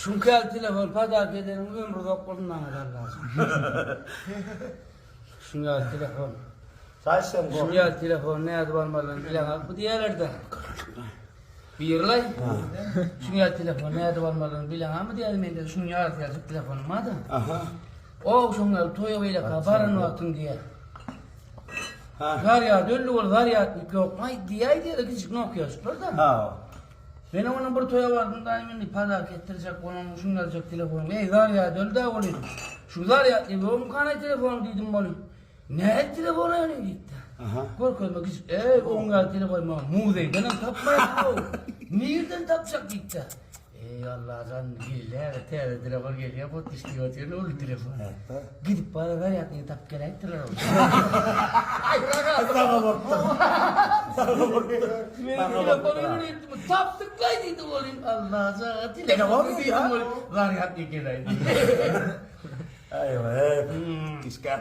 Şuňkal telefon padarka edeniň ömri uzak bolsun maňa Allajan. Şuňkal telefon. Şuňkal telefon nädip almalydygyny bileňok bu diýerlerde. Birlaý. Şuňkal telefon nädip almalydygyny bileňokmy diýýär mende şuň ýarysy ýaljak telefonym bar-da. Aha. O şuňkal toýa beýleka baran wagtyň diýýär. Zarýad öldi bol zarýadnik ýokmy diýäý diýýär kiçijik Nokia-jyklar-da. Ha. Men onuň bir toýa bardym daýym indi padarka etdirjek bolan şuny aljak telefon. Eý zarýad öldä welin. Şu zarýadly ýokmukanaý telefon diýdim welin. Nähili telefon ony diýdi. Aha. Görkezme kiçi. Eý oň ýaly telefon maňa muzeýden hem tapmaýaň. Nirden tapjak diýdi. Eý Allajan gelýär täze telefon gelýär bu düşdi otyryn uly telefon. Gidip bara zarýadnyny tapyp geläýipdirler ol. Saga bolupdyr. Saga bolupdyr. Tapdyklaý diýdi welin Allajan telefon diýdim welin zarýadny geläýdi. Aý, eý. Kiska.